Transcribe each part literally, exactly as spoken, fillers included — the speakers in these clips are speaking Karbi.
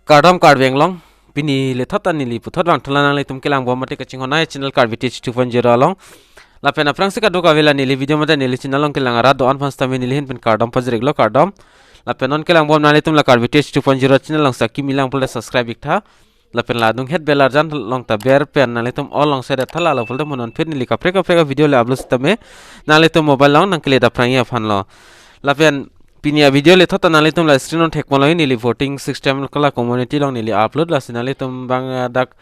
Kardom Karbi Anglong, pini lethot ta neli puthot vangthulang nanglitum kelang bom mate kachinghon ai channel Karbi Teach two point zero along. Lapen aphrangsi kadokave la neli video mate neli channel along kelang arat do-an aphan sitame neli ahin pen kardom pajir-iklo, kardom. Lapen non kelang bom nanglitum la Karbi Teach two point zero channel along saki milang pule subscribe iktha. Lapen la adung het bell arjan along ta ber pen nanglitum all along share tha, la lo pule mo non phir neli kaprek kaprek video le upload sitame nanglitum mobile along nangkele daphrang aphan lo. Lapen pini a video lethot ta nanglitum la screen along thekponlo neli voting system kala community along neli upload, lasi nanglitum bang, eh, dak,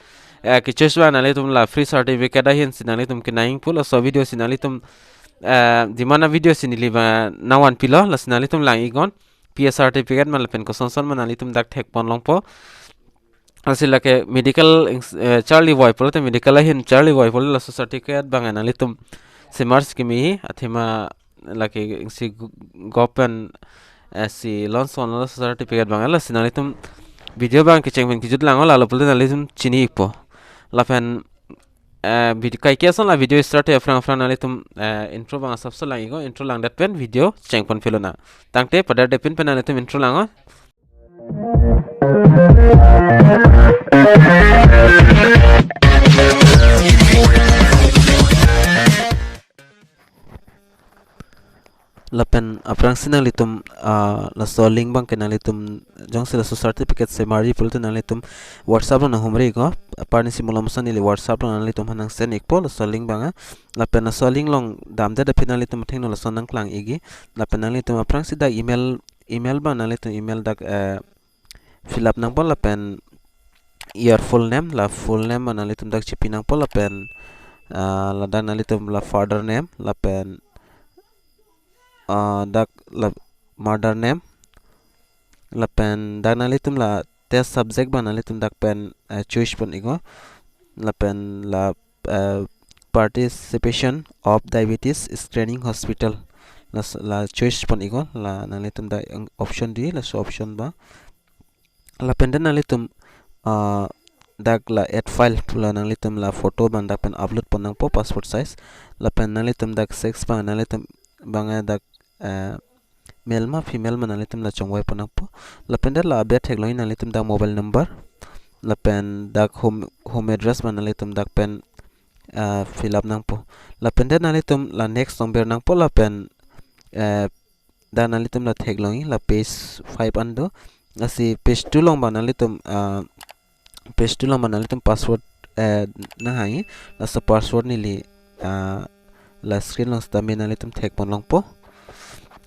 eh, kechoose bang nanglitum la free certificate ahin si nanglitum kenangpo, laso video si nanglitum, eh, dimana video si neli ba nangvanpilo, lasi nanglitum lang-iknon. P S certificate ma lapen kosonson ma nanglitum dak thekpon longpo. Lasi lake medical ins-, eh, charli voi pulote medical ahin charli voi pulo, laso certificate bang nanglitum semar si keme, athema lake isi gu-, government, eh, si launch ponlo certificate bang, lasi nanglitum video bang kecheng pen kejut lang, la lo pulote nanglitum chini-ikpo. Lapen, eh, video kaike ason la video start aphrang aphrang nanglitum, eh, intro bang asapso lang-iknon, intro langdet pen video chengpon philonang. Tangte padar depin pen nanglitum intro langnon. Lapen aphrangsi nanglitum, ah, laso link bang ke nanglitum jongsi laso certificate semarji pulote nanglitum WhatsApp along nanghumri-iknon. Aparni si mulam ason neli WhatsApp along nanglitum aphan nangsend-ikpo laso link bang, ah. Lapen laso link along damdet aphi nanglitum athengno laso nangklang-ikji. Lapen nanglitum aphrangsi dak email, email bang nanglitum email dak, eh, fill up nangpo lapen your full name, la full name ma nanglitum dak chipi nangpo lapen, ah, ladak nanglitum la father name lapen, ah, dak la mother name lapen dak nanglitum la test subject bang nanglitum dak pen, eh, choose pon-iknon lapen la, eh, participation of diabetes screening hospital la s-, la choose pon-iknon, la nanglitum dak ang option do, laso option bang. Lapen dak nanglitum, ah, dak la add file pu la nanglitum la photo bang dak pen upload pon nangpo passport size. Lapen nanglitum dak sex bang nanglitum bang, eh, dak, eh, male ma female ma nanglitum la chongvai pon nangpo. Lapen dak la aber theklong nanglitum dak mobile number. Lapen dak home, home address ma nanglitum dak pen, ah, fill up nangpo. Lapen dak nanglitum la next along ber nangpo lapen, eh, dak nanglitum la theklong la page five an do. Lasi page two along bang nanglitum, ah, page two along bang nanglitum password, eh, nanghangji. Laso password neli, ah, la screen along sitame nanglitum thekpon longpo.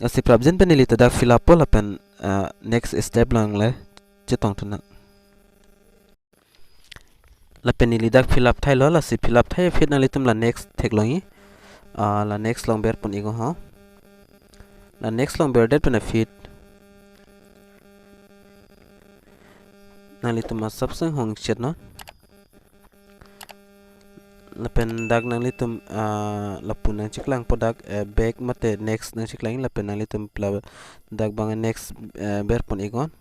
Lasi prapjin pen neli ta dak fill up po lapen, ah, next step along le chetongthunang. Lapen neli dak fill up thailo, lasi fill up thai aphi nanglitum la next theklongji. Ah, la next along ber pon-iknon ho. La next along berdet pen aphi nanglitum asapso hong chetnon. Lapen dak nanglitum, ah, lapu nangcheklangpo dak, eh, back mate next nangcheklang lapen nanglitum pla dak bang next, eh, ber pon-iknon.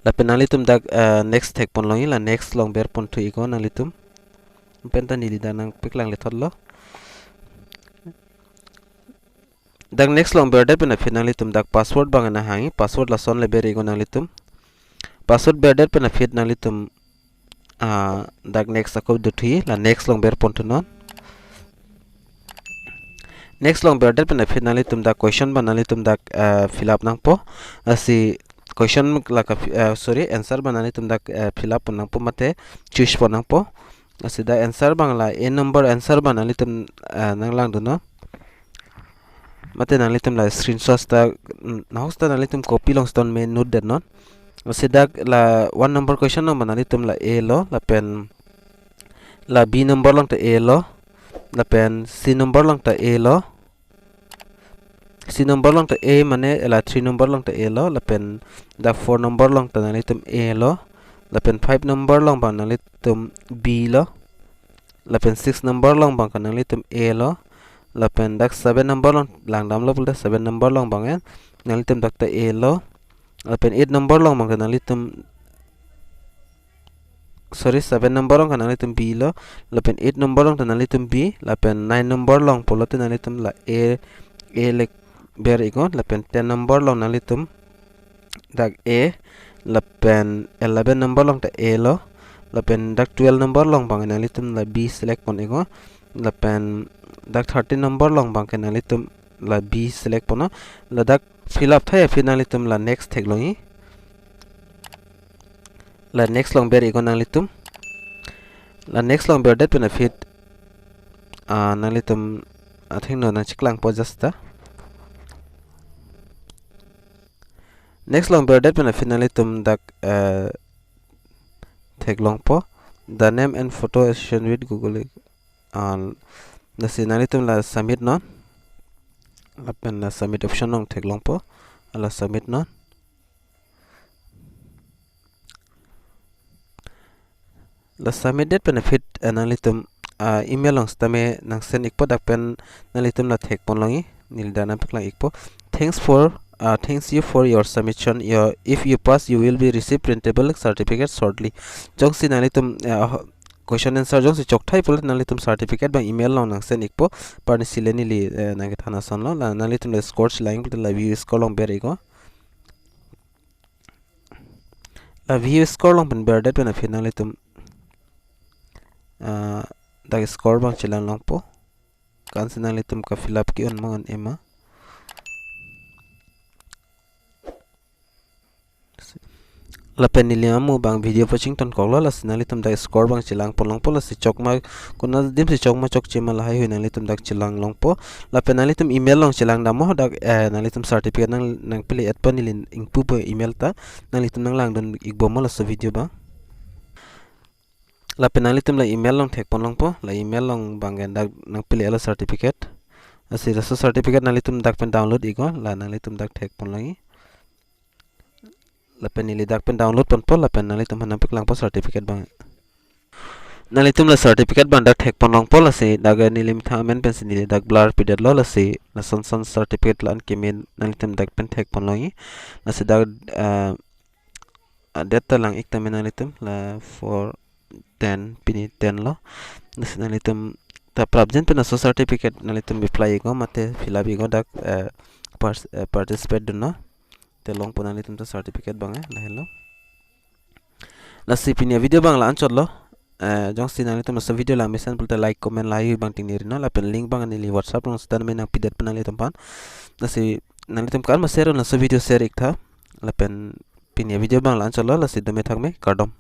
Lapen nanglitum dak, eh, next thekpon longji, la next along ber pon thu-iknon nanglitum. Pen ta neli dak nangpeklang lethotlo. Dak next along berdet pen aphi nanglitum dak password bang nanghangji, password lason le ber-iknon nanglitum. Password berdet pen aphi nanglitum, ah, dak next ako do thuji, la next along ber pon thunon. Next along berdet pen aphi nanglitum dak question bang nanglitum dak, ah, fill up nangpo. Lasi question la ka fi-, ah, sorry, answer bang nanglitum dak, ah, fill up pon nangpo mate choose pon nangpo. Lasi dak answer bang la A number answer bang nanglitum, ah, nanglangdunnon. Mate nanglitum la screenshot ta, mm, nahok ta nanglitum copy along stone me note detnon. Lasi dak la one number question along bang nanglitum la A lo, lapen la B number along ta A lo, lapen C number along ta A lo. C number along ta A mane la three number along ta A lo, lapen dak four number along ta nanglitum A lo, lapen five number along bang nanglitum B lo, lapen six number along bang ke nanglitum A lo, lapen dak seven number along langdamlo pulote seven number along bang, eh, nanglitum dak ta A lo, lapen eight number along bang ke nanglitum, sorry, seven number along ke nanglitum B lo, lapen eight number along ta nanglitum B, lapen nine number along pulote nanglitum la A, A lek ber iknon, lapen ten number along nanglitum dak A, lapen eleven number along ta A lo, lapen dak twelve number along abang nanglitum la B select pon iknon, lapen dak thirteen number along abang ke nanglitum la B select ponnon, ladak fill up thai aphi nanglitum la next theklongji. La next along ber iknon nanglitum. La next along berdet pen aphi, ah, nanglitum athengno nangcheklangpo just ta. Next along berdet pen aphi nanglitum dak, eh, theklongpo. The name and photo association with Google. Ah, lasi nanglitum la submit non. Lapen la submit option along theklongpo. La submit non. La submit det pen aphi, eh, nanglitum, ah, email along sitame nangsend ikpo, dak pen nanglitum la thekponlongji, neli dak nangpeklang ikpo. Thanks for, ah, thanks you for your submission. Your, if you pass, you will be receive printable certificate shortly. Jongsi nanglitum, eh, ho-, question answer jongsi chokthai pulote nanglitum certificate abang email along nangsend ikpo, parni sile neli, eh, nangkethan asonlo, la nanglitum le score chelang pulote la view score along ber iknon. La view score along pen berdet pen aphi nanglitum, ah, dak score abang chelanglongpo. Ko-ansi nanglitum ka fill up ke-un ma un-e ma. Lapen neli amu abang video pachingtonkoklo, lasi nanglitum dak score abang chelangponlongpo, lasi chokma konat adim si chokma chokche ma lahai hui nanglitum dak chelanglongpo. Lapen nanglitum email along chelang damnon dak, eh, nanglitum certificate nang, nangpili-et pen neli ingpupo email ta. Nanglitum nanglangdun ikbomnon laso video abang. Lapen nanglitum la email along thekponlongpo, la email along abang ke dak nangpili-etlo certificate. Lasi laso certificate nanglitum dak pen download iknon, la nanglitum dak thekponlongji. Lapen neli dak pen download ponpo, lapen nanglitum aphan nangpeklangpo certificate abang. Nanglitum la certificate abang dak thekponlongpo, lasi dak neli methang amen pensi neli dak blur pidetlo, lasi lason son certificate la-an keme nanglitum dak pen thekponlongji. Lasi dak, eh, ah, date ta lang ik tame nanglitum la four ten, pini ten lo. Lasi nanglitum ta prapjin pen laso certificate nanglitum apply iknon mate fill up iknon dak, eh, pars-, eh, participate dunnon. Te longpo nanglitum ta certificate abang, eh, lahelo. Lasi pini avideo abang la-anchotlo. Eh, jongsi nanglitum laso video langmesen pulote like, comment lahai hui abang tingnerinon, lapen link abang neli WhatsApp along sitame nangpidet pen nanglitum aphan. Lasi nanglitum ko-an ma share un laso video share iktha. Lapen pini avideo abang la-anchotlo, lasi dome thakme, kardom.